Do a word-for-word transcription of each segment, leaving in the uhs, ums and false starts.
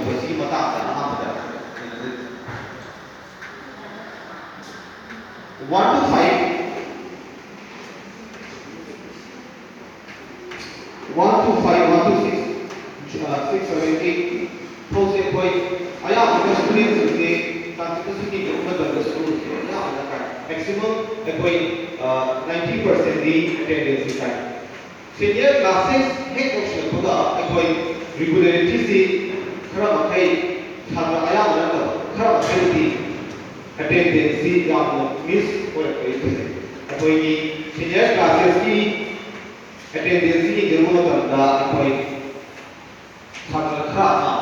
ꯃꯁꯤꯒꯤ ꯃꯇꯥꯡꯗ ꯑꯍꯥꯟꯕꯗ ꯀꯩꯅꯣꯗ one to five, one to five, one to six, uh, six, seven, eight ꯐꯥꯎꯁꯦ ꯑꯩꯈꯣꯏ ꯑꯌꯥꯝꯕꯅ ꯁ꯭ꯇꯨꯗꯦꯟꯁꯤꯡꯁꯦ ꯇꯥꯟꯊꯣꯛꯄꯁꯤꯡꯒꯤ ꯃꯇꯝꯗ ꯁ꯭ꯀꯨꯜꯁꯦ ꯑꯌꯥꯝꯕꯅ ꯀꯥꯏ꯫ ꯃꯦꯛꯁꯤꯃꯝ ꯑꯩꯈꯣꯏ ninety percentꯗꯤ ꯑꯦꯇꯦꯟꯗꯦꯟꯁꯁꯤ ꯀꯥꯏ꯫ ꯁꯤꯅꯤꯌꯔ ꯀ꯭ꯂꯥꯁꯦꯁ ꯍꯦꯛ ꯌꯧꯁꯤꯜꯂꯛꯄꯒ ꯑꯩꯈꯣꯏ ꯔꯤꯒꯨꯂꯔꯤꯇꯤꯁꯤ ꯈꯔ ꯃꯈꯩ, ꯁꯥꯇ꯭ꯔ ꯑꯌꯥꯝꯕ ꯅꯠꯇꯕ ꯈꯔ ꯃꯈꯩꯗꯤ ꯑꯦꯇꯦꯟꯗꯦꯟꯁꯁꯤ ꯌꯥꯝꯅ ꯃꯤꯁ ꯑꯣꯏꯔꯛꯄꯒꯤ ꯈꯜꯂꯤ꯫ ꯑꯩꯈꯣꯏꯒꯤ ꯁꯤꯅꯤꯌꯔ ꯀ꯭ꯂꯥꯁꯦꯁꯀꯤ ꯑꯦꯇꯦꯟꯗꯦꯟꯁꯁꯤ ꯌꯦꯡꯖꯔꯨꯕ ꯃꯇꯝꯗ ꯑꯩꯈꯣꯏ ꯁꯥꯇ꯭ꯔ ꯈꯔ ꯑꯃ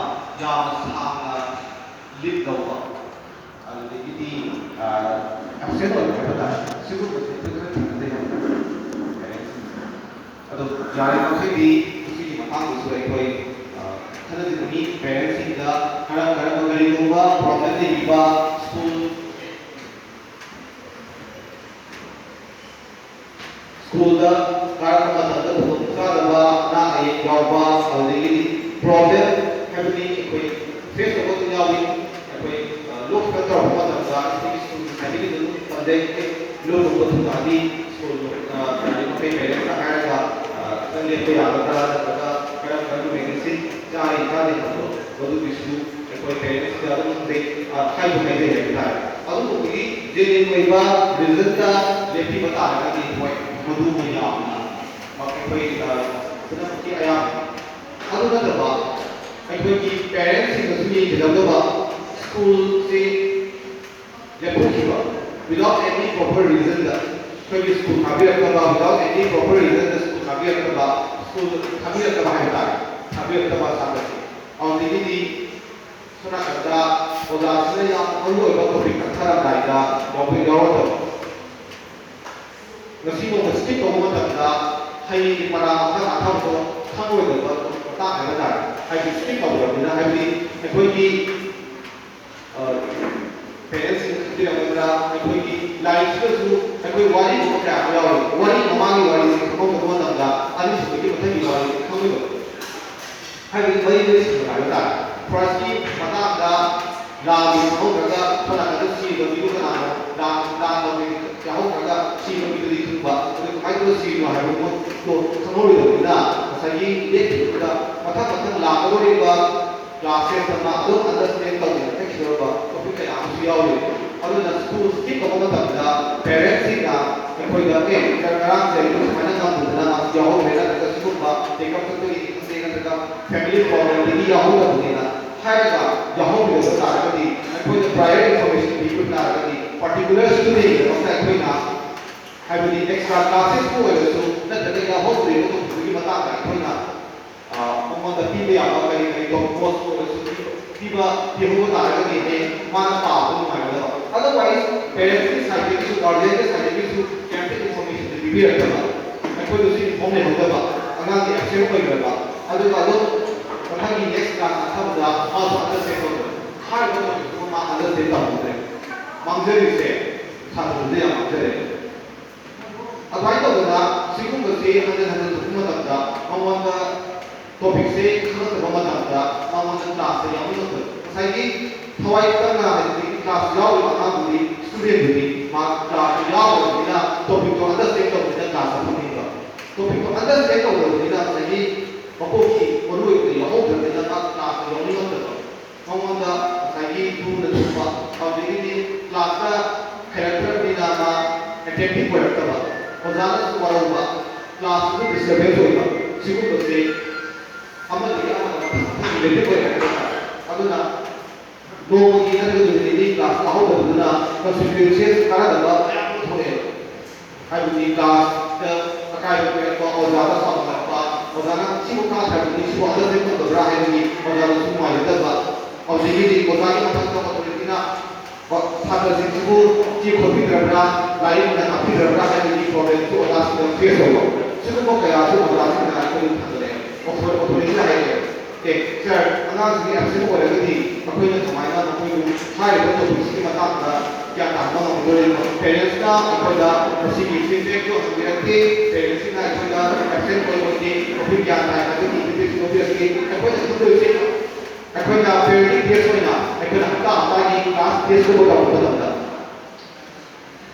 ꯌꯥꯝꯅ ꯁꯥꯡꯅ ꯂꯤꯞ ꯂꯧꯕ, ꯑꯗꯨꯗꯒꯤꯗꯤ ꯑꯦꯕꯁꯦꯟ ꯑꯣꯏꯕ ꯍꯥꯏꯕ ꯇꯥꯔꯦ꯫ ꯁꯤꯒꯨꯝꯕꯁꯦ ꯑꯩꯈꯣꯏ ꯈꯔ ꯊꯦꯡꯅꯖꯩ ꯍꯥꯏꯕ ꯇꯥꯔꯦ꯫ ꯑꯗꯣ ꯌꯥꯔꯤꯕꯃꯈꯩꯗꯤ ꯃꯁꯤꯒꯤ ꯃꯇꯥꯡꯗꯁꯨ ꯑꯩꯈꯣꯏ ꯈꯟꯅꯖꯅꯤꯡꯉꯤ꯫ ꯄꯦꯔꯦꯟꯁꯁꯤꯡꯗ ꯀꯔꯝ ꯀꯔꯝꯕ ꯀꯔꯤꯒꯨꯝꯕ ꯄ꯭ꯔꯣꯕ꯭ꯂꯦꯝ ꯂꯩꯕꯤꯕ, ꯁ꯭ꯀꯨꯜ ꯁ꯭ꯀꯨꯜꯗ ꯀꯥꯔꯛꯄ ꯃꯇꯝꯗ ꯈꯨꯗꯣꯡ ꯆꯥꯗꯕ, ꯑꯅꯥ ꯑꯌꯦꯛ ꯌꯥꯎꯕ, ꯑꯗꯨꯗꯒꯤꯗꯤ ꯄ꯭ꯔꯣꯕ꯭ꯂꯦꯝ ꯍꯥꯏꯕꯗꯤ ꯑꯩꯈꯣꯏ ꯐꯦꯁ ꯇꯧꯕ ꯑꯗꯨꯝ ꯌꯥꯎꯏ꯫ ꯑꯩꯈꯣꯏ ꯂꯣꯛ ꯈꯤꯇꯪ ꯇꯧꯔꯛꯄ ꯃꯇꯝꯗ ꯑꯩꯈꯣꯏꯒꯤ ꯁ꯭ꯀꯨꯜꯒꯤ ꯁꯥꯏꯠꯇꯒꯤꯁꯨ ꯑꯗꯨꯝ ꯇꯝꯖꯩ꯫ ꯂꯣꯛ ꯊꯨꯡꯕ ꯊꯨꯡꯉꯛꯑꯗꯤ ꯁ꯭ꯀꯨꯜ ꯌꯥꯔꯤꯕꯃꯈꯩ ꯄꯦꯔꯦꯟꯁꯇ ꯍꯥꯏꯔꯒ ꯈꯤꯇꯪ ꯂꯦꯞꯄ ꯌꯥꯒꯗ꯭ꯔꯥ, ꯅꯠꯇ꯭ꯔꯒ ꯀꯔꯝ ꯀꯔꯝꯕ ꯃꯦꯗꯤꯁꯤꯟ ꯆꯥꯔꯤ ꯆꯥꯗꯦ ꯍꯥꯏꯕꯗꯣ ꯃꯗꯨꯒꯤꯁꯨ ꯑꯩꯈꯣꯏ ꯄꯦꯔꯦꯟꯁꯇ ꯑꯗꯨꯝ ꯍꯥꯏꯕ ꯍꯥꯏꯖꯩ ꯍꯥꯏꯕ ꯇꯥꯔꯦ꯫ ꯑꯗꯨꯒꯨꯝꯕꯒꯤ ꯖꯦꯅ꯭ꯌꯨꯟ ꯑꯣꯏꯕ ꯔꯤꯖꯟꯗ ꯂꯦꯞꯄꯤꯕ ꯇꯥꯔꯒꯗꯤ ꯍꯣꯏ, ꯃꯗꯨꯃ ꯌꯥꯝꯅ ꯑꯩꯈꯣꯏ ꯄꯨꯝꯅꯃꯛꯀꯤ ꯑꯌꯥꯝꯕ꯫ ꯑꯗꯨ ꯅꯠꯇꯕ ꯑꯩꯈꯣꯏꯒꯤ ꯄꯦꯔꯦꯟꯁꯁꯤꯡꯅꯁꯨ ꯌꯦꯡꯁꯤꯜꯂꯝꯗꯕ ꯁ꯭ꯀꯨꯜꯁꯤ ꯂꯦꯞꯊꯣꯛꯈꯤꯕ without any proper reasonꯗ ꯑꯩꯈꯣꯏꯒꯤ ꯁ꯭ꯀꯨꯜ ꯊꯥꯕꯤꯔꯛꯇꯕ, without any proper reasonꯗ ꯁ꯭ꯀꯨꯜ ꯊꯥꯕꯤꯔꯛꯇꯕ, ꯁ꯭ꯀꯨꯜ ꯊꯥꯕꯤꯔꯛꯇꯕ ꯍꯥꯏꯕ ꯇꯥꯔꯦ, ꯊꯥꯕꯤꯔꯛꯇꯕ ꯁꯥꯇ꯭ꯔꯁꯤꯡ꯫ ꯑꯗꯨꯗꯒꯤꯗꯤ ꯁꯣꯝ ꯅꯥꯀꯟꯗ ꯑꯣꯖꯥꯁꯤꯅ ꯌꯥꯝ ꯃꯔꯨ ꯑꯣꯏꯕ ꯇꯣꯄꯤꯛ ꯀꯛꯊꯔꯝꯗꯥꯏꯗ ꯌꯥꯎꯕ ꯌꯥꯎꯔꯛꯇꯕ꯫ ꯉꯁꯤ ꯅꯣꯡꯃ ꯁ꯭ꯀꯤꯞ ꯇꯧꯕ ꯃꯇꯝꯗ ꯍꯌꯦꯡꯒꯤ ꯄꯔꯥ ꯃꯈꯥ ꯇꯥꯊꯕꯗꯣ ꯈꯪꯉꯣꯏꯗꯕ ꯃꯇꯥꯡ ꯍꯥꯏꯕ ꯇꯥꯔꯦ꯫ ꯍꯥꯏꯗꯤ ꯁ꯭ꯀꯤꯞ ꯇꯧꯔꯕꯅꯤꯅ, ꯍꯥꯏꯕꯗꯤ ꯑꯩꯈꯣꯏꯒꯤ ꯄꯦꯔꯦꯟꯁꯁꯤꯡꯅ ꯈꯟꯕꯤꯔꯝꯒꯗ꯭ꯔꯥ, ꯑꯩꯈꯣꯏꯒꯤ ꯂꯥꯏꯔꯤꯛꯁꯤꯗꯁꯨ ꯑꯩꯈꯣꯏ ꯋꯥꯔꯤꯒꯨꯝꯕ ꯀꯌꯥ ꯑꯃ ꯌꯥꯎꯔꯤ꯫ ꯋꯥꯔꯤ ꯃꯃꯥꯡꯒꯤ ꯋꯥꯔꯤꯁꯤ ꯈꯪꯍꯧꯗꯕ ꯃꯇꯝꯗ ꯑꯅꯤꯁꯨꯕꯒꯤ ꯃꯊꯪꯒꯤ ꯋꯥꯔꯤꯁꯤ ꯈꯪꯉꯣꯏꯗꯕ꯫ ꯍꯥꯏꯕꯗꯤ ꯃꯔꯤ ꯂꯩꯁꯤꯟꯕ ꯍꯥꯏꯕ ꯇꯥꯔꯦ꯫ ꯂꯥꯟꯒꯤ ꯈꯪꯍꯧꯗ꯭ꯔꯒ ꯁꯣꯝ ꯅꯥꯀꯟꯗ ꯁꯤꯕ ꯃꯤꯗꯨ ꯀꯅꯥꯅꯣ, ꯂꯥꯟ ꯂꯥꯟꯕꯒꯤ ꯌꯥꯍꯧꯗ꯭ꯔꯒ ꯁꯤꯕ ꯃꯤꯗꯨꯗꯤ ꯈꯪꯕ, ꯑꯗꯨ ꯀꯃꯥꯏꯅ ꯇꯧꯔ ꯁꯤꯕꯅꯣ ꯍꯥꯏꯕ ꯄꯣꯠꯇꯣ ꯈꯪꯍꯧꯔꯣꯏꯗꯕꯅꯤꯅ, ꯉꯁꯥꯏꯒꯤ ꯂꯦꯞꯈꯤꯕꯗꯨꯗ ꯃꯊꯪ ꯃꯊꯪ ꯂꯥꯛꯀꯗꯧꯔꯤꯕ ꯀ꯭ꯂꯥꯁ ꯇꯦꯟ ꯇꯝꯕ ꯑꯗꯨꯝ ꯑꯟꯗꯔꯁ꯭ꯇꯦꯟ ꯇꯧꯗꯅ ꯆꯠꯈꯤꯗꯧꯔꯕ ꯇꯣꯄꯤꯛ ꯀꯌꯥ ꯑꯃꯁꯨ ꯌꯥꯎꯔꯤ꯫ ꯑꯗꯨꯅ ꯁ꯭ꯀꯨꯜ ꯁ꯭ꯀꯤꯞ ꯇꯧꯕ ꯃꯇꯝꯗ ꯄꯦꯔꯦꯟꯁꯁꯤꯡꯅ ꯑꯩꯈꯣꯏꯗ, "ꯑꯦ, ꯇꯤꯆꯔ ꯉꯔꯥꯡꯁꯦ ꯑꯩꯈꯣꯏ ꯁꯨꯃꯥꯏꯅ ꯉꯝꯗꯗꯅ ꯃꯥꯁꯤ ꯌꯥꯎꯍꯧꯗ꯭ꯔꯦ, ꯅꯠꯇ꯭ꯔꯒ ꯁꯤꯒꯨꯝꯕ ꯆꯦꯛꯑꯞ ꯆꯠꯄꯒꯤꯅꯤ ꯈꯪꯗꯦ, ꯅꯠꯇ꯭ꯔꯒ ꯐꯦꯃꯤꯂꯤ ꯄ꯭ꯔꯣꯕ꯭ꯂꯦꯝꯗꯒꯤ ꯌꯥꯎꯍꯧꯗꯕꯅꯦꯅ" ꯍꯥꯏꯔꯒ ꯌꯥꯎꯍꯧꯗꯕ ꯇꯥꯔꯒꯗꯤ, ꯑꯩꯈꯣꯏꯅ ꯄ꯭ꯔꯥꯏꯌꯔ ꯏꯟꯐꯣꯔꯃꯦꯁꯟ ꯄꯤꯕ ꯇꯥꯔꯒꯗꯤ, ꯄꯥꯔꯇꯤꯀꯨꯂꯔ ꯁ꯭ꯇꯨꯗꯦꯟꯒꯤꯗꯃꯛꯇ ꯑꯩꯈꯣꯏꯅ, ꯍꯥꯏꯕꯗꯤ ꯑꯦꯛꯁꯇ꯭ꯔꯥ ꯀ꯭ꯂꯥꯁꯦꯁꯄꯨ ꯑꯣꯏꯔꯁꯨ ꯅꯠꯇ꯭ꯔꯒ ꯌꯥꯎꯍꯧꯗ꯭ꯔꯤꯕ ꯇꯣꯄꯤꯛꯇꯨꯒꯤ ꯃꯇꯥꯡꯗ ꯑꯩꯈꯣꯏꯅ, ꯑ, ꯃꯉꯣꯟꯗ ꯄꯤꯕ ꯌꯥꯕ ꯀꯔꯤ ꯀꯔꯤ ꯇꯣꯄꯤꯛ ꯅꯣꯠꯁꯄꯨ ꯑꯣꯏꯔꯁꯨ ꯄꯤꯕ, ꯄꯤꯕ, ꯄꯤꯍꯧꯕ ꯇꯥꯔꯒꯗꯤ ꯍꯌꯦꯡ ꯃꯥꯅ ꯄꯥꯕꯗ ꯅꯨꯡꯉꯥꯏꯒꯗꯕ꯫ Otherwise, ꯄꯦꯔꯦꯟꯁꯀꯤ ꯁꯥꯏꯠꯇꯒꯤꯁꯨ, ꯒꯥꯔꯖꯤꯌꯟꯒꯤ ꯁꯥꯏꯠꯇꯒꯤꯁꯨ ꯀꯩꯝꯇ ꯏꯟꯐꯣꯔꯃꯦꯁꯟꯁꯦ ꯄꯤꯕꯤꯔꯛꯇꯕ, ꯑꯩꯈꯣꯏꯗꯁꯨ ꯏꯟꯐꯣꯔꯝ ꯂꯩꯍꯧꯗꯕ, ꯑꯉꯥꯡꯗꯤ ꯑꯦꯕꯁꯦꯟ ꯑꯣꯏꯈ꯭ꯔꯕ, ꯑꯗꯨꯒ ꯑꯗꯨꯝ ꯃꯊꯪꯒꯤ ꯅꯦꯛꯁ ꯀ꯭ꯂꯥꯁ ꯆꯠꯊꯕꯗ ꯃꯥꯁꯨ ꯑꯟꯗꯔꯁ꯭ꯇꯦꯟ ꯇꯧꯗꯕ, ꯍꯥꯏꯔꯤꯕ ꯇꯣꯄꯤꯛꯇꯨꯃ ꯃꯥ ꯑꯟꯗꯔꯁ꯭ꯇꯦꯟ ꯇꯧꯍꯧꯗ꯭ꯔꯦ꯫ ꯃꯥꯡꯖꯔꯤꯁꯦ ꯁꯥꯇ꯭ꯔꯗꯨꯗ ꯌꯥꯝ ꯃꯥꯡꯖꯔꯦ꯫ ꯑꯗꯨꯃꯥꯏꯅ ꯇꯧꯗꯅ ꯁꯤꯒꯨꯝꯕꯁꯤ ꯍꯟꯖꯤꯟ ꯍꯟꯖꯤꯟ ꯊꯣꯛꯄ ꯃꯇꯝꯗ ꯃꯉꯣꯟꯗ ꯇꯣꯄꯤꯛꯁꯦ ꯈꯪꯉꯛꯇꯕ ꯃꯇꯝꯗ ꯃꯉꯣꯟꯗ ꯀ꯭ꯂꯥꯁꯇ ꯌꯥꯎꯅꯤꯡꯉꯛꯇꯕ꯫ ꯉꯁꯥꯏꯒꯤ ꯊꯋꯥꯏ ꯈꯤꯇꯪ ꯅꯥꯗꯕꯗꯤ ꯀ꯭ꯂꯥꯁ ꯌꯥꯎꯔꯤꯕ ꯑꯉꯥꯡꯗꯨꯗꯤ, ꯁ꯭ꯇꯨꯗꯦꯟꯗꯨꯗꯤ ꯃꯥ ꯀ꯭ꯂꯥꯁꯇ ꯌꯥꯎꯗꯕꯅꯤꯅ ꯇꯣꯄꯤꯛꯇꯣ ꯑꯟꯗꯔꯁ꯭ꯇꯦꯟ ꯇꯧꯕꯅꯤꯅ ꯀ꯭ꯂꯥꯁꯇ ꯐꯝꯅꯤꯡꯕ꯫ ꯇꯣꯄꯤꯛꯇꯣ ꯑꯟꯗꯔꯁ꯭ꯇꯦꯟ ꯇꯧꯗꯕꯅꯤꯅ ꯉꯁꯥꯏꯒꯤ ꯃꯀꯣꯛꯀꯤ ꯃꯔꯨꯑꯣꯏꯕꯗ ꯌꯥꯎꯍꯧꯗ꯭ꯔꯕꯅꯤꯅ ꯃꯥ ꯀ꯭ꯂꯥꯁꯇ ꯌꯥꯎꯅꯤꯡꯉꯛꯇꯕ꯫ ꯃꯉꯣꯟꯗ ꯉꯁꯥꯏꯒꯤ ꯂꯨꯅ ꯊꯣꯛꯄ, ꯑꯗꯨꯗꯒꯤꯗꯤ ꯀ꯭ꯂꯥꯁꯇ ꯍꯩꯔꯛꯇ꯭ꯔꯕꯅꯤꯅ ꯃꯥ ꯑꯦꯇꯦꯟꯇꯤꯚ ꯑꯣꯏꯔꯛꯇꯕ, ꯑꯣꯖꯥꯅꯁꯨ ꯋꯥꯔꯧꯕ, ꯀ꯭ꯂꯥꯁꯇꯁꯨ ꯗꯤꯁꯇꯔꯕꯦꯟꯁ ꯑꯣꯏꯕ, ꯁꯤꯒꯨꯝꯕꯁꯦ ꯑꯃꯗꯒꯤ ꯑꯃꯗ ꯃꯊꯪ ꯃꯊꯪ ꯔꯤꯂꯦꯇꯦꯗ ꯑꯣꯏꯔꯛꯄ ꯍꯥꯏꯇꯥꯔꯦ꯫ ꯑꯗꯨꯅ ꯅꯣꯡꯃꯒꯤ ꯅꯠꯇ꯭ꯔꯒ ꯅꯨꯃꯤꯠ ꯅꯤꯅꯤ ꯀ꯭ꯂꯥꯁ ꯌꯥꯎꯍꯧꯗꯕꯗꯨꯅ ꯀꯟꯁꯤꯀ꯭ꯋꯦꯟꯁꯦꯁ ꯀꯥꯟꯅꯗꯕ ꯃꯌꯥꯝ ꯑꯃ ꯊꯣꯛꯑꯦꯕ꯫ ꯍꯥꯏꯕꯗꯤ ꯀ꯭ꯂꯥꯁꯇ ꯑꯀꯥꯏꯕ ꯄꯤꯔꯛꯄ, ꯑꯣꯖꯥꯗ ꯁꯥꯎꯅꯔꯛꯄ, ꯑꯣꯖꯥꯅ "ꯁꯤꯕꯨ ꯀ꯭ꯂꯥꯁ ꯍꯥꯏꯕꯅꯤ, ꯁꯤꯕꯨ ꯑꯟꯗꯔꯁ꯭ꯇꯦꯟ ꯇꯧꯗꯕ꯭ꯔꯥ?" ꯍꯥꯏꯕꯒꯤ ꯑꯣꯖꯥꯗꯁꯨ ꯅꯨꯡꯉꯥꯏꯖꯗꯕ, ꯑꯗꯨꯗꯒꯤꯗꯤ ꯑꯣꯖꯥꯒꯤ ꯃꯊꯛꯇ ꯑꯣꯊꯣꯔꯤꯇꯤꯅ ꯁꯥꯇ꯭ꯔꯁꯤꯡꯁꯤꯕꯨ ꯆꯦ ꯈꯣꯠꯄꯤꯗ꯭ꯔꯕ꯭ꯔꯥ, ꯂꯥꯏꯔꯤꯛ ꯃꯨꯟꯅ ꯇꯥꯛꯄꯤꯗ꯭ꯔꯕ꯭ꯔꯥ ꯍꯥꯏꯕꯒꯤ ꯄ꯭ꯔꯣꯕ꯭ꯂꯦꯝꯁꯨ ꯑꯣꯖꯥꯁꯤꯡꯅ ꯐꯦꯁ ꯇꯧꯕ꯫ ꯁꯤꯒꯨꯝꯕ ꯀꯌꯥꯁꯨ ꯑꯣꯖꯥꯁꯤꯡꯅ ꯑꯩꯈꯣꯏꯗ ꯊꯝꯕꯅꯦ꯫ ꯑꯣꯊꯣꯔꯤꯇꯤꯅ ꯍꯥꯏꯔꯛꯑꯦ, "ꯑꯦ, ꯁꯥꯔ, ꯑꯉꯥꯡꯁꯤꯡꯁꯦ ꯑꯦꯕꯁꯦꯟ ꯑꯣꯏꯔꯒꯗꯤ ꯑꯩꯈꯣꯏꯅ ꯀꯃꯥꯏꯅ ꯃꯈꯣꯏꯕꯨ ꯍꯥꯏꯔꯤꯕ ꯇꯣꯄꯤꯛꯁꯤꯒꯤ ꯃꯇꯥꯡꯗ ꯒ꯭ꯌꯥꯟ ꯇꯥꯍꯟꯕ ꯉꯝꯒꯗꯣꯔꯤꯕꯅꯣ? ꯄꯦꯔꯦꯟꯁꯅ ꯑꯩꯈꯣꯏꯗ ꯃꯁꯤꯒꯤ ꯐꯤꯗꯕꯦꯛꯇꯣ ꯍꯪꯕꯤꯔꯛꯇꯦ, ꯄꯦꯔꯦꯟꯁꯁꯤꯡꯅ ꯑꯩꯈꯣꯏꯗ ꯑꯦꯕꯁꯦꯟ ꯑꯣꯏ ꯑꯣꯏꯗꯦ, ꯑꯩꯈꯣꯏ ꯒ꯭ꯌꯥꯟ ꯇꯥꯏ ꯍꯥꯏꯕꯒꯤ ꯐꯤꯗꯕꯦꯛꯁꯨ ꯂꯧꯕꯤꯔꯛꯇꯦ, ꯑꯩꯈꯣꯏꯅ ꯈꯪꯗꯣꯏꯁꯦ ꯑꯩꯈꯣꯏꯅ ꯄꯦꯔꯦꯟꯇꯤꯡ ꯇꯦꯁ ꯑꯣꯏꯅ ꯑꯩꯈꯣꯏꯅ ꯍꯞꯇꯥ ꯍꯞꯇꯥꯒꯤ ꯀ꯭ꯂꯥꯁ ꯇꯦꯁꯀꯨꯝꯕ ꯇꯧꯔꯛꯄ ꯃꯇꯝꯗ,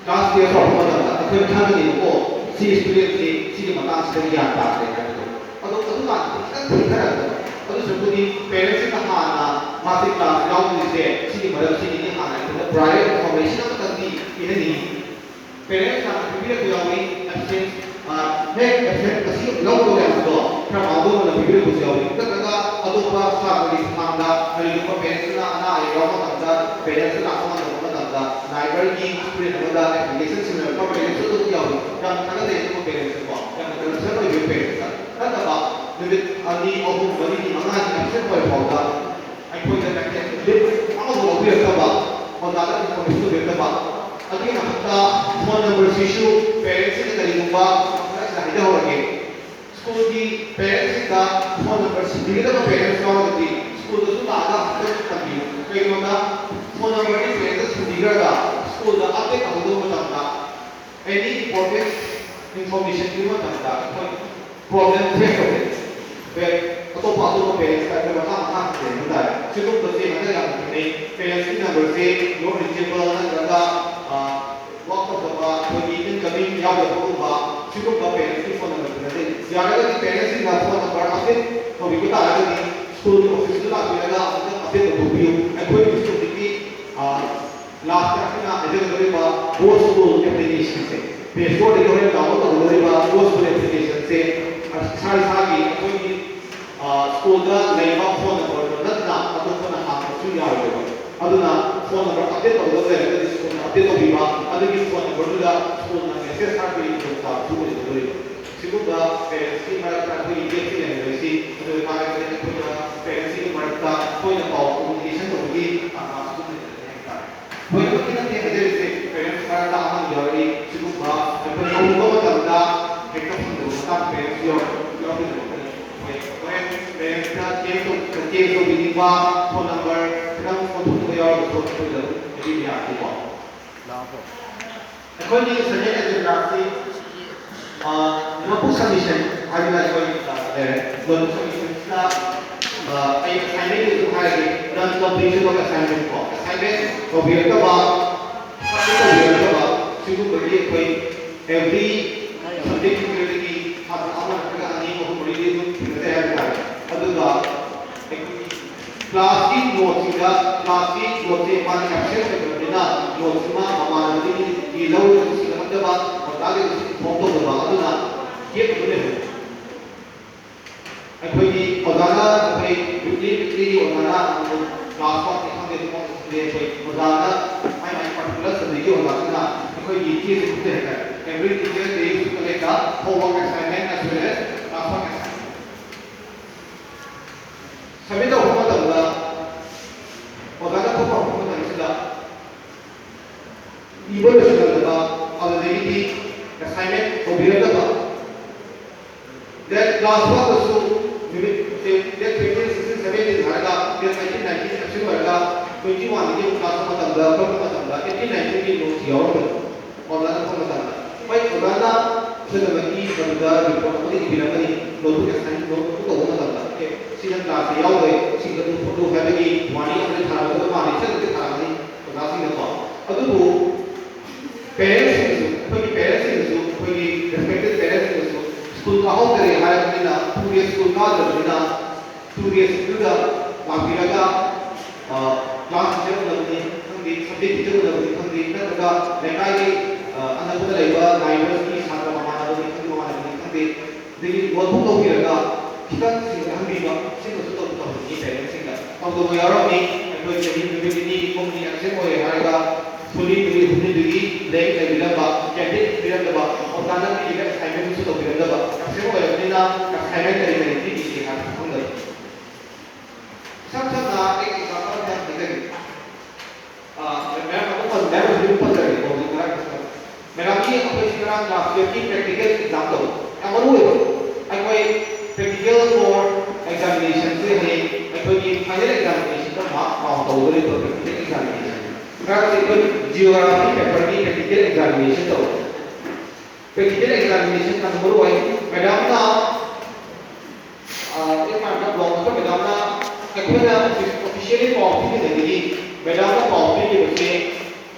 ꯀ꯭ꯂꯥꯁ ꯇꯦꯁ ꯇꯧꯔꯛꯄ ꯃꯇꯝꯗ ꯑꯩꯈꯣꯏꯅ ꯈꯪꯒꯅꯤꯕꯀꯣ, ꯁꯤ ꯁ꯭ꯇꯨꯗꯦꯟꯠꯁꯤ ꯁꯤꯒꯤ ꯃꯇꯥꯡꯁꯤꯗ ꯒ꯭ꯌꯥꯟ ꯇꯥꯗ꯭ꯔꯦ ꯍꯥꯏꯕꯗꯣ꯫ ꯑꯗꯣ ꯑꯗꯨꯀꯥꯟꯗ ꯈꯤꯇꯪ ꯊꯦꯡꯊꯔꯛꯄꯗꯣ, ꯑꯗꯨ ꯁꯔꯨꯛꯄꯨꯗꯤ ꯄꯦꯔꯦꯟꯠꯁꯤꯅ ꯍꯥꯟꯅ ꯃꯥꯁꯤ ꯀ꯭ꯂꯥꯁ ꯌꯥꯎꯗ꯭ꯔꯤꯁꯦ ꯁꯤꯒꯤ ꯃꯔꯝꯁꯤꯒꯤꯅꯤ ꯍꯥꯟꯅ ꯑꯩꯈꯣꯏꯅ ꯄ꯭ꯔꯥꯏꯌꯔ ꯏꯟꯐꯣꯔꯃꯦꯁꯟ ꯑꯃꯇꯪꯗꯤ ꯄꯤꯍꯟꯅꯤꯡꯉꯤ꯫ ꯄꯦꯔꯦꯟꯁꯅ ꯄꯤꯕꯤꯔꯛꯄ ꯌꯥꯎꯏ, ꯑꯦꯕꯁꯦꯟꯁ, ꯍꯦꯛ ꯑꯦꯕꯁꯦꯟꯁ ꯑꯁꯤ ꯂꯧꯗꯧꯔꯦ ꯍꯥꯏꯕꯗꯣ ꯈꯔ ꯃꯥꯡꯖꯧꯅꯅ ꯄꯤꯕꯤꯔꯛꯄꯁꯨ ꯌꯥꯎꯏ, ꯅꯠꯇ꯭ꯔꯒ ꯑꯇꯣꯞꯄ ꯁꯥꯇ꯭ꯔꯒꯤ ꯈꯨꯠꯊꯥꯡꯗ ꯀꯔꯤꯒꯨꯝꯕ ꯄꯦꯔꯦꯟꯁꯅ ꯑꯅꯥ ꯑꯌꯦꯛ ꯌꯥꯎꯕ ꯃꯇꯝꯗ, ꯄꯦꯔꯦꯟꯁ ꯂꯥꯛꯄ ꯉꯝꯗꯕ ꯃꯇꯝꯗ ꯅꯥꯏꯕꯔꯒꯤ ꯁ꯭ꯇꯨꯗꯦꯟ ꯑꯃꯗ ꯑꯦꯄ꯭ꯂꯤꯀꯦꯁꯟ ꯁꯤꯟꯅꯔꯛꯄ ꯄꯦꯔꯦꯟꯁꯁꯨ ꯑꯗꯨꯝ ꯌꯥꯎꯏ꯫ ꯌꯥꯝꯅ ꯊꯥꯒꯠꯆꯩ ꯑꯗꯨꯒꯨꯝꯕ ꯄꯦꯔꯦꯟꯁꯁꯦꯀꯣ, ꯌꯥꯝꯅ ꯀꯟꯁꯔꯟ ꯑꯣꯏꯕ ꯄꯦꯔꯦꯟꯁꯇ꯫ ꯅꯠꯇꯕ ꯅꯨꯃꯤꯠ ꯑꯅꯤ, ꯑꯍꯨꯝ, ꯃꯔꯤꯅꯤ, ꯃꯉꯥꯅꯤ ꯑꯦꯕꯁꯦꯟ ꯑꯣꯏꯔ ꯐꯥꯎꯕ ꯑꯩꯈꯣꯏꯗ ꯀꯟꯇꯦꯛ ꯂꯤꯁ ꯑꯃꯐꯥꯎ ꯂꯧꯕꯤꯔꯛꯇꯕ, ꯑꯣꯖꯥꯗ ꯏꯟꯐꯣꯔꯃꯦꯁꯟ ꯇꯧꯕꯤꯔꯛꯇꯕ, ꯑꯗꯨꯒꯤ ꯃꯊꯛꯇ ꯐꯣꯟ ꯅꯝꯕꯔꯁꯤꯁꯨ ꯄꯦꯔꯦꯟꯁꯁꯤꯡꯅ ꯀꯔꯤꯒꯨꯝꯕ ꯈꯔꯁꯤꯗ ꯍꯥꯏꯖꯍꯧꯔꯒꯦ, ꯁ꯭ꯀꯨꯜꯒꯤ ꯄꯦꯔꯦꯟꯁꯁꯤꯡꯗ ꯐꯣꯟ ꯅꯝꯕꯔ ꯁꯤꯟꯕꯤꯒꯗꯕ ꯄꯦꯔꯦꯟꯁ ꯌꯥꯎꯔꯒꯗꯤ ꯁ꯭ꯀꯨꯜꯗꯁꯨ ꯂꯥꯛꯑꯒ ꯑꯝꯇꯪ ꯊꯝꯕꯤꯌꯨ꯫ ꯀꯩꯒꯤꯅꯣꯗ ꯐꯣꯟ ꯅꯝꯕꯔꯗꯤ ꯄꯦꯔꯦꯟꯁꯇ ꯁꯤꯟꯕꯤꯈ꯭ꯔꯒ ꯁ꯭ꯀꯨꯜꯗ ꯑꯞꯗꯦꯠ ꯇꯧꯒꯗꯕ ꯃꯇꯝꯗ, ꯑꯦꯅꯤ ꯏꯝꯄꯣꯔꯇꯦꯟ ꯏꯟꯐꯣꯔꯃꯦꯁꯟ ꯄꯤꯕ ꯃꯇꯝꯗ ꯑꯩꯈꯣꯏ ꯄ꯭ꯔꯣꯕ꯭ꯂꯦꯝ ꯐꯦꯁ ꯇꯧꯋꯦ꯫ ꯄꯦ-, ꯑꯇꯣꯞꯄ ꯑꯇꯣꯞꯄ ꯄꯦꯔꯦꯟꯁꯇ ꯑꯩꯈꯣꯏ ꯃꯈꯥ ꯃꯈꯥ ꯍꯪꯖꯩ ꯍꯥꯏꯕ ꯇꯥꯔꯦ꯫ ꯁꯤꯒꯨꯝꯕꯁꯦ ꯍꯟꯗꯛ ꯌꯥꯝꯅ ꯊꯦꯡꯅꯩ꯫ ꯄꯦꯔꯦꯟꯁꯀꯤ ꯅꯝꯕꯔꯁꯦ ꯅꯣꯠ ꯔꯤꯆꯦꯕꯜ ꯅꯠꯇ꯭ꯔꯒ, ꯑ, ꯋꯥꯛ ꯇꯧꯗꯕ, ꯑꯩꯈꯣꯏꯒꯤ ꯏꯟꯀꯃꯤꯡ ꯌꯥꯎꯗꯕꯒꯨꯝꯕ, ꯁꯤꯒꯨꯝꯕ ꯄꯦꯔꯦꯟꯁꯀꯤ ꯐꯣꯟ ꯅꯝꯕꯔ ꯊꯦꯡꯅꯖꯩ꯫ ꯌꯥꯔꯒꯗꯤ ꯄꯦꯔꯦꯟꯁꯁꯤꯡꯅ ꯐꯣꯟ ꯅꯝꯕꯔ ꯑꯞꯗꯦꯠ ꯇꯧꯕꯤꯕ ꯇꯥꯔꯒꯗꯤ ꯁ꯭ꯀꯨꯜꯒꯤ ꯑꯣꯐꯤꯁꯇ ꯂꯥꯛꯄꯤꯔꯒ ꯑꯃꯨꯛꯇꯪ ꯑꯞꯗꯦꯠ ꯇꯧꯊꯣꯛꯄꯤꯌꯨ꯫ ꯑꯩꯈꯣꯏꯒꯤ ꯍꯧꯖꯤꯛꯀꯤ, ꯑ, ꯂꯥꯁꯇ ꯑꯩꯈꯣꯏꯅ ꯍꯥꯏꯖꯒꯗꯧꯔꯤꯕ ꯒꯣ ꯁ꯭ꯀꯨꯜ ꯑꯦꯄ꯭ꯂꯤꯀꯦꯁꯟꯁꯦ, ꯄ꯭ꯂꯦ ꯁ꯭ꯇꯣꯔꯗꯒꯤ ꯍꯣꯔꯦꯟ ꯗꯥꯎꯟꯂꯣꯗ ꯇꯧꯒꯗꯧꯔꯤꯕ ꯒꯣ ꯁ꯭ꯀꯨꯜ ꯑꯦꯄ꯭ꯂꯤꯀꯦꯁꯟꯁꯦ ꯏꯁꯥ ꯏꯁꯥꯒꯤ ꯑꯩꯈꯣꯏꯒꯤ, ꯑ, ꯁ꯭ꯀꯨꯜꯗ ꯂꯩꯕ ꯐꯣꯟ ꯅꯝꯕꯔꯗꯣ ꯅꯠꯇꯅ ꯑꯇꯣꯞꯄꯅ ꯍꯥꯡꯕꯁꯨ ꯌꯥꯔꯣꯏꯕ꯫ ꯑꯗꯨꯅ ꯐꯣꯟ ꯅꯝꯕꯔ ꯑꯞꯗꯦꯠ ꯇꯧꯒꯗꯕ ꯂꯩꯔꯒꯗꯤ ꯁ꯭ꯀꯨꯜꯅ ꯑꯞꯗꯦꯠ ꯇꯧꯕꯤꯕ, ꯑꯗꯨꯒꯤ ꯐꯣꯟ ꯅꯝꯕꯔꯗꯨꯗ ꯁ꯭ꯀꯨꯜꯅ ꯃꯦꯁꯦꯖ ꯊꯥꯔꯛꯄꯒꯤ ꯈꯨꯗꯣꯡꯆꯥꯕꯁꯨ ꯑꯣꯏꯒꯗꯧꯔꯤꯕ꯫ ꯁꯤꯒꯨꯝꯕ ꯄꯦꯔꯦꯟꯁꯀꯤ ꯃꯔꯛꯇ ꯑꯩꯈꯣꯏꯒꯤ ꯒꯦꯞꯁꯤ ꯂꯩꯍꯟꯗꯣꯏꯁꯤ, ꯑꯗꯨ ꯑꯣꯏꯇꯥꯔꯒꯗꯤ ꯑꯩꯈꯣꯏꯅ ꯄꯦꯔꯦꯟꯁꯁꯤꯡꯒꯤ ꯃꯔꯛꯇ ꯇꯣꯏꯅ ꯄꯥꯎ ꯀꯃꯨꯅꯤꯀꯦꯁꯟ ꯇꯧꯕꯒꯤ ꯇꯥꯟꯖꯥꯁꯨ ꯑꯗꯨꯝ ꯂꯩꯖꯒꯅꯤ ꯍꯥꯏꯕ ꯇꯥꯔꯦ꯫ ꯂꯣꯏꯅꯃꯛꯀꯤ ꯅꯠꯇꯦ ꯍꯥꯏꯖꯔꯤꯁꯦ, ꯄꯦꯔꯦꯟꯁ ꯃꯔꯛꯇ ꯑꯃꯅꯤ ꯌꯥꯎꯔꯛꯏ꯫ ꯁꯤꯒꯨꯝꯕ ꯑꯩꯈꯣꯏ ꯍꯧꯔꯨꯕ ꯃꯇꯝꯗ ꯍꯦꯛꯇ ꯐꯪꯗꯕ ꯃꯇꯥꯡ ꯄꯦꯔꯦꯟꯁ ꯌꯥꯎꯔꯛ-, ꯌꯥꯎꯔꯛꯀꯗꯕ ꯃꯇꯝꯅꯤ꯫ ꯍꯣꯏ, ꯍꯣꯔꯦꯟ ꯄꯦꯔꯦꯟꯁꯇ ꯆꯦꯟꯖ ꯇꯧ-, ꯆꯦꯟꯖ ꯇꯧꯕꯤꯅꯤꯡꯕ, ꯐꯣꯟ ꯅꯝꯕꯔ ꯈꯤꯇꯪ ꯑꯣꯟꯊꯣꯛꯅꯤꯡꯕ ꯌꯥꯎꯔꯒꯁꯨ ꯑꯩꯈꯣꯏꯗ ꯑꯗꯨꯝ ꯍꯥꯏꯕꯤꯕ ꯌꯥꯒꯅꯤꯀꯣ꯫ ꯑꯩꯈꯣꯏꯒꯤ ꯁꯕꯖꯦꯛ ꯑꯦꯖꯦꯟꯗꯥꯁꯤ, ꯑ, ꯅꯣꯠꯕꯨꯛ ꯁꯕꯃꯤꯁꯟ ꯍꯥꯏꯗꯅ ꯑꯩꯈꯣꯏ, ꯑ, ꯂꯩꯔꯦ꯫ ꯅꯣꯠꯕꯨꯛ ꯁꯕꯃꯤꯁꯟꯁꯤꯗ, ꯑ, ꯑꯩ ꯑꯦꯁꯥꯏꯟꯃꯦꯟꯒꯤꯁꯨ Non completion of assignment ꯀꯣ, assignment ꯇꯧꯕꯤꯔꯛꯇꯕ, submit ꯇꯧꯕꯤꯔꯛꯇꯕ, ꯁꯤꯒꯨꯝꯕꯒꯤ ꯑꯩꯈꯣꯏ every subject teacherꯗꯒꯤ ꯁꯥꯇ꯭ꯔ ꯑꯃ ꯅꯠꯇ꯭ꯔꯒ ꯑꯅꯤ, ꯑꯍꯨꯝ, ꯃꯔꯤꯗꯤ ꯑꯗꯨꯝ ꯊꯦꯡꯅꯖꯩ ꯍꯥꯏꯕ ꯇꯥꯔꯦ꯫ ꯑꯗꯨꯒ ꯑꯩꯈꯣꯏꯒꯤ classꯀꯤ noteꯁꯤꯡꯗ, classꯀꯤ noteꯁꯦ ꯃꯥꯅ absent ꯑꯣꯏꯗꯕꯅꯤꯅ noteꯁꯤꯃ ꯃꯃꯥꯟꯅꯕꯗꯒꯤ ꯂꯧꯔꯒ ꯁꯤꯜꯂꯛꯇꯕ, ꯑꯣꯖꯥꯗꯒꯤꯁꯨ inform ꯇꯧꯗꯕ, ꯑꯗꯨꯅ gap ꯑꯗꯨꯝ ꯂꯩꯍꯧꯕ꯫ ꯑꯩꯈꯣꯏꯒꯤ ꯑꯣꯖꯥꯅ, ꯑꯩꯈꯣꯏ weekly, weeklyꯒꯤ ꯑꯣꯖꯥꯅ ꯑꯃꯨꯛ class workꯅꯤ ꯈꯪꯗꯦ, homeworkꯅꯤ ꯈꯪꯗꯦ, ꯑꯩꯈꯣꯏ ꯑꯣꯖꯥꯅ ꯃꯥꯏ ꯃꯥꯏ particular subjectꯀꯤ ꯑꯣꯖꯥꯁꯤꯅ ꯑꯩꯈꯣꯏꯒꯤ ꯆꯦꯁꯦ ꯈꯨꯠꯇ ꯍꯦꯛꯇ every teacher they used to collect the homework assignment as well as class work assignment꯫ Submit ꯇꯧꯕ ꯃꯇꯝꯗ ꯑꯣꯖꯥꯅ ꯊꯣꯛꯄ ꯍꯧꯔꯛꯄ ꯃꯇꯝꯁꯤꯗ ꯏꯕ ꯂꯣꯏꯁꯤꯜꯂꯛꯇꯕ, ꯑꯗꯨꯗꯒꯤꯗꯤ assignment ꯇꯧꯕꯤꯔꯛꯇꯕ, then class workꯇꯁꯨ ꯅꯨꯃꯤꯠ date fifteen, sixteen, seventeen ꯍꯥꯏꯔꯒ date eighteen, nineteen absent ꯑꯣꯏꯔꯒ twenty oneꯗꯒꯤ ꯑꯃꯨꯛ class ꯃꯇꯝꯗ, ꯊꯣꯛꯄ ꯃꯇꯝꯗ eighteen, nineteenꯒꯤ noteꯁꯤ ꯌꯥꯎꯔꯝꯕꯅꯤ꯫ ꯑꯣꯖꯥꯅ ꯊꯣꯛꯄ ꯃꯇꯝꯗ, ꯍꯣꯏ, ꯑꯣꯖꯥꯅ ꯁꯣꯏꯗꯅꯃꯛꯀꯤ ꯃꯗꯨꯗ report ꯑꯃꯗꯤ ꯏꯕꯤꯔꯝꯒꯅꯤ꯫ Notebook assign, notebook ꯇꯧꯕ ꯃꯇꯝꯗ, "ꯑꯦ, ꯁꯤꯅ classꯇ ꯌꯥꯎꯗ꯭ꯔꯦ, ꯁꯤ ꯈꯛꯇ ꯄꯨꯊꯣꯛꯎ" ꯍꯥꯏꯕꯒꯤ warning ꯑꯃꯗꯤ ꯊꯥꯔꯝꯒꯗꯕ ꯃꯥꯜꯂꯤ, ꯁꯣꯏꯗꯅꯗꯤ ꯊꯥꯔꯝꯒꯅꯤ ꯑꯣꯖꯥꯁꯤꯡꯅꯀꯣ꯫ ꯑꯗꯨꯕꯨ parentsꯁꯤꯡꯅꯁꯨ, ꯑꯩꯈꯣꯏꯒꯤ parentsꯁꯤꯡꯅꯁꯨ, ꯑꯩꯈꯣꯏꯒꯤ respected parentsꯁꯤꯡꯅꯁꯨ school ꯀꯥꯍꯧꯗꯔꯦ ꯍꯥꯏꯔꯕꯅꯤꯅ, two days school ꯀꯥꯗ꯭ꯔꯕꯅꯤꯅ, two daysꯗꯨꯗ ꯂꯥꯛꯄꯤꯔꯒ, ꯑ, class teacher ꯎꯅꯕꯅꯤ ꯈꯪꯗꯦ, subject teacher ꯎꯅꯕꯅꯤ ꯈꯪꯗꯦ, ꯅꯠꯇ꯭ꯔꯒ ꯂꯩꯀꯥꯏꯒꯤ, ꯑ, ꯑꯅꯛꯄꯗ ꯂꯩꯕ neighborsꯀꯤ ꯁꯥꯇ꯭ꯔ ꯃꯃꯥꯟꯅꯕꯅꯤ ꯈꯪꯗꯦ, ꯃꯃꯥꯟꯅꯕꯅꯤ ꯈꯪꯗꯦ, ꯑꯗꯒꯤ notebook ꯂꯧꯕꯤꯔꯒ ꯈꯤꯇꯪ ꯁꯤꯡꯒꯠꯍꯟꯕꯤꯕ, ꯁꯤꯃꯁꯨ ꯇꯧ-, ꯇꯧꯍꯟꯅꯤꯡꯉꯤ parentsꯁꯤꯡꯗ꯫ ꯇꯧꯗꯕ ꯌꯥꯎꯔꯝꯃꯤ, ꯑꯩꯈꯣꯏ ꯆꯍꯤ ꯅꯨꯃꯤꯠ ꯅꯤꯅꯤ ꯍꯨꯝꯅꯤ absent ꯑꯣꯏꯔꯦ ꯍꯥꯏꯔꯒ ꯐꯨꯜꯂꯤ ꯅꯨꯃꯤꯠ ꯍꯨꯝꯅꯤꯗꯨꯒꯤ ꯂꯥꯏꯔꯤꯛ ꯂꯩꯕꯤꯔꯝꯕ, candidate ꯄꯤꯔꯝꯗꯕ, ꯑꯣꯖꯥꯅ ꯄꯤꯔꯤꯕ assignmentꯁꯨ ꯇꯧꯕꯤꯔꯝꯗꯕ, absent ꯑꯣꯏꯔꯕꯅꯤꯅ assignment ꯀꯔꯤ ꯀꯔꯤ ꯄꯤꯈꯤꯒꯦ ꯍꯥꯏꯕꯁꯨ ꯈꯪꯗꯕ꯫ ꯏꯁꯝ ꯁꯝꯅ ꯑꯩ example ꯑꯃ ꯍꯥꯏꯖꯒꯦ꯫ ꯑ, ꯃꯌꯥꯝ ꯑꯗꯨꯝ ꯄꯟ-, ꯃꯌꯥꯝ ꯑꯗꯨꯝ ꯄꯟꯖꯔꯒꯦꯀꯣ, ꯍꯧꯖꯤꯛ ꯉꯔꯥꯡ ꯃꯦꯗꯥꯝꯒꯤ ꯑꯩꯈꯣꯏꯁꯤ ꯉꯔꯥꯡ class twelveꯀꯤ practical exam ꯇꯧꯕ ꯌꯥꯝ ꯃꯔꯨ ꯑꯣꯏꯕ꯫ ꯑꯩꯈꯣꯏ practical for examinationꯁꯦ ꯍꯌꯦꯡ ꯑꯩꯈꯣꯏꯒꯤ final examinationꯗ mark count ꯇꯧꯒꯗꯧꯔꯤꯕ practical examination꯫ ꯉꯔꯥꯡꯁꯦ ꯑꯩꯈꯣꯏ geography paperꯒꯤ practical examination ꯇꯧꯕ꯫ Practical examination ꯌꯥꯝ ꯃꯔꯨ ꯑꯣꯏ꯫ ꯃꯦꯗꯥꯝꯅ, ꯑ, ꯑꯩ ꯃꯥꯅ block ꯑꯩꯈꯣꯏ ꯃꯦꯗꯥꯝꯅ ꯑꯩꯈꯣꯏꯅ ꯏꯆꯦ ꯄꯥꯎ ꯄꯤꯔꯤꯉꯩꯗꯒꯤ ꯃꯦꯗꯥꯝꯅ ꯄꯥꯎ ꯄꯤꯈꯤꯕꯁꯦ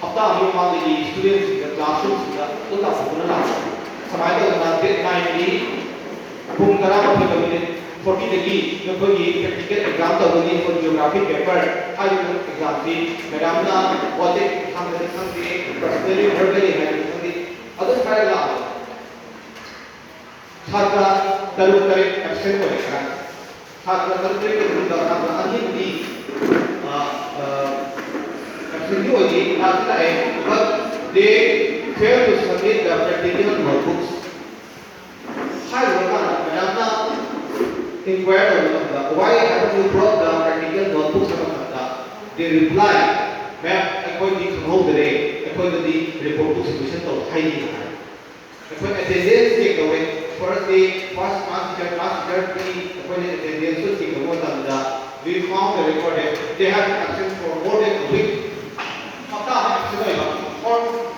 ꯍꯞꯇꯥ ꯑꯃꯒꯤ ꯃꯃꯥꯡꯗꯒꯤ ꯁ꯭ꯇꯨꯗꯦꯟꯁꯤꯡꯗ ꯀ꯭ꯂꯥꯁꯔꯨꯝꯁꯤꯡꯗ ꯂꯣꯏ ꯂꯥꯎꯊꯣꯛꯇꯨꯅ ꯂꯥꯛꯄ꯫ ꯁꯨꯃꯥꯏꯅ ꯇꯧꯗꯅ ꯗꯦꯠ ꯅꯥꯏꯟꯒꯤ ꯄꯨꯡ ꯇꯔꯥꯃꯥꯊꯣꯏꯒ ꯃꯤꯅꯤꯠ ꯐꯣꯔꯇꯤꯗꯒꯤ ꯅꯈꯣꯏꯒꯤ ꯄ꯭ꯔꯦꯛꯇꯤꯀꯦꯜ ꯑꯦꯛꯖꯥꯝ ꯇꯧꯒꯅꯤ꯫ ꯐꯣꯔ ꯖꯤꯑꯣꯒ꯭ꯔꯥꯐꯤꯛ ꯄꯦꯄꯔ ꯍꯥꯏꯔꯤꯕ ꯑꯦꯛꯖꯥꯝꯁꯤ ꯃꯦꯗꯥꯝꯅ ꯋꯥꯆꯦꯞ ꯊꯥꯡꯗꯗꯤ ꯈꯪꯗꯦ, ꯄꯔꯁꯅꯦꯂꯤ ꯚꯔꯕꯦꯂꯤ ꯍꯥꯏꯔꯗꯤ ꯈꯪꯗꯦ, ꯑꯗꯨꯝ ꯍꯥꯏꯔꯒ ꯂꯥꯛꯑꯣ꯫ ꯁꯥꯇ꯭ꯔ ꯇꯔꯨꯛ ꯇꯔꯦꯠ ꯑꯦꯕꯁꯦꯟ ꯑꯣꯏꯔꯦ꯫ ꯁꯥꯇ꯭ꯔ ꯇꯔꯨꯛ ꯇꯔꯦꯠꯀꯤ ꯃꯅꯨꯡꯗ ꯁꯥꯇ꯭ꯔ ꯑꯅꯤꯕꯨꯗꯤ ꯑꯦꯕꯁꯦꯟꯗꯤ ꯑꯣꯏꯗꯦ, ꯂꯥꯛꯇꯤ ꯂꯥꯛꯑꯦ, but they fail to submit the practical notebooks꯫ ꯍꯥꯏꯔꯤꯕ ꯀꯥꯟꯗ ꯃꯌꯥꯝꯅ ꯏꯟꯀ꯭ꯋꯥꯏꯔ ꯇꯧꯕ ꯃꯇꯝꯗ, "Why haven't you brought the practical notebooks?" ꯍꯥꯏꯕ ꯃꯇꯝꯗ, they reply, "Ma'am, ꯑꯩꯈꯣꯏꯗꯤ ꯈꯪꯍꯧꯗꯔꯦ, ꯑꯩꯈꯣꯏꯗꯗꯤ ꯔꯤꯄꯣꯔꯠ ꯕꯨꯛ ꯁꯕꯃꯤꯁꯟ ꯇꯧ ꯍꯥꯏꯔꯤ" ꯍꯥꯏ꯫ ꯑꯩꯈꯣꯏ ꯑꯦꯇꯦꯟꯗꯦꯟꯁ ꯆꯦꯛ ꯇꯧꯋꯦ꯫ First day, first class teacher, class ꯇꯤꯆꯔꯒꯤ ꯑꯩꯈꯣꯏꯅ ꯑꯦꯇꯦꯟꯗꯦꯟꯁꯇꯨ ꯆꯦꯛ ꯇꯧꯕ ꯃꯇꯝꯗ, "We found a record that they have been absent for more than a week." ꯍꯞꯇꯥ ꯑꯃ ꯑꯦꯕꯁꯦꯟ ꯑꯣꯏꯕ꯫ ꯑꯣꯔ